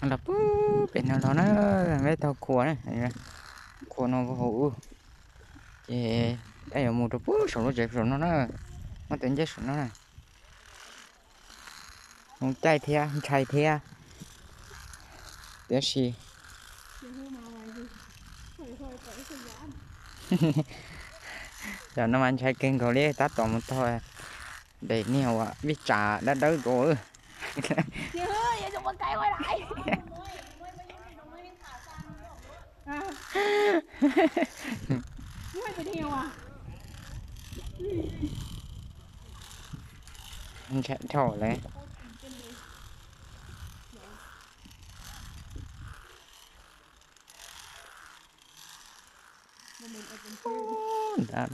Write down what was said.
Los puag pem no los na, peb taug qhua na, qhua no hauv ub, ces peb yuav mus rau puag saum lub tsev saum no na, muab tus nceb saum no na. Mus caij thiab ntshai thiab, tiam sis cov no mas ntshai kawg nkaus li, tab tom mus taug daim niag uas vij tsam dawb dawb nkaus. Ntshai dhau lawm. Ntag.